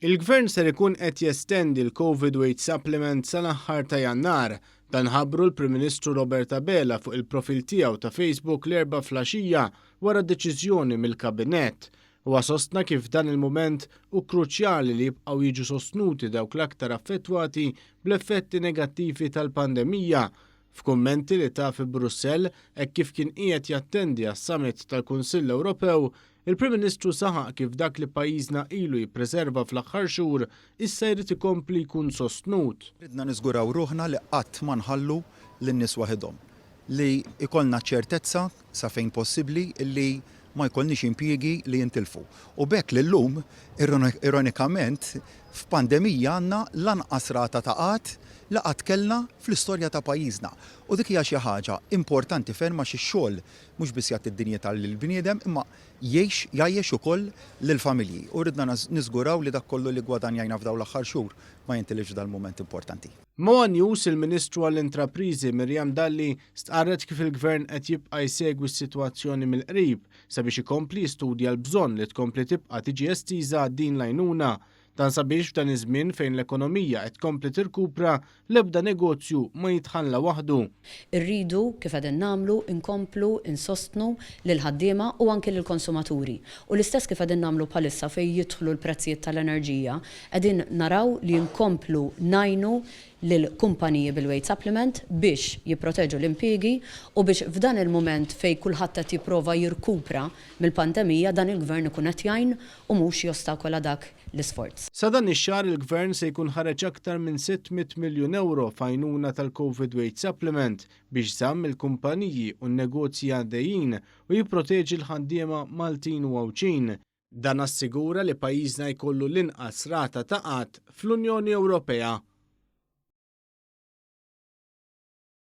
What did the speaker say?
Il-Gvern ser ikun qed jestendi l-Covid Wage Supplement sal-aħħar ta' Jannar. Dan ħabbru l-Prim Ministru Robert Abela fuq il-profil tiegħu ta' Facebook l-Erbgħa flaxija wara deċiżjoni mill-Kabinett. Huwa sostna kif f'dan il-mument hu kruċjali li jibqgħu jiġu sostnuti dawk l-aktar affettwati bl-effetti negattivi tal-pandemija. F'kummenti li ta fi Brussell hekk kif kien qiegħed jattendi għas-Summit tal-Kunsill Ewropew, il-Prim Ministru saħaq kif dak li pajjiżna ilu jippreserva fl-aħħar xhur issa jrid ikompli jkun sostnut. Ridna niżguraw ruħna li qatt ma nħallu lin-nies waħidhom. Li jkollna ċ-ċertezza, sa fejn possibbli, li ma jkollniex impjiegi li jintilfu. U b'hekk li llum, ironikament, f'pandemija għandna l-anqas rata ta' qgħad li qatt kellna fl-istorja ta' pajjiżna. U dik hija xi ħaġa importanti ferm għax ix-xogħol mhux biss jagħti d-dinjità lill-bniedem imma jgħix, jgħajjex ukoll lill-familji. U ridna niżguraw li dak kollu li ggwadanjajna f'dawn l-aħħar xhur ma jintilifx f'dal-mument importanti. Ma' one News, il-Ministru għall-Intrapriżi Miriam Dalli stqarret kif il-Gvern qed jibqa' jsegwi s-sitwazzjoni mill-qrib sabiex ikompli jistudja l-bżonn li tkompli tibqa' tiġi estiża din l-għajnuna. Dan sabiex f'dan iż-żmien fejn l-ekonomija qed tkompli tirkupra, l-ebda negozju ma jitħalla waħdu. Irridu, kif qegħdin nagħmlu, inkomplu nsostnu lill-ħaddiema u anki lill-konsumaturi. U l-istess kif qegħdin nagħmlu bħalissa fejn jidħlu l-prezzijiet tal-enerġija, qegħdin naraw li nkomplu ngħinu lill-kumpaniji bil-wage supplement biex jipproteġu l-impiegi u biex f'dan il-mument fejn kulħadd qed jipprova jirkupra mill-pandemija dan il-Gvern ikun qed jgħin u mhux jostakola dak l-isforz. Sa dan ix-xahar il-Gvern se jkun ħareġ aktar minn 600 miljun ewro f'għajnuna tal-Covid Wage Supplement biex żamm il-kumpaniji u n-negozji għaddejjin u jipproteġi l-ħaddiema Maltin u Għawdxin. Dan assigura li pajjiżna jkollu l-inqas rata ta' qgħad fl-Unjoni Ewropea.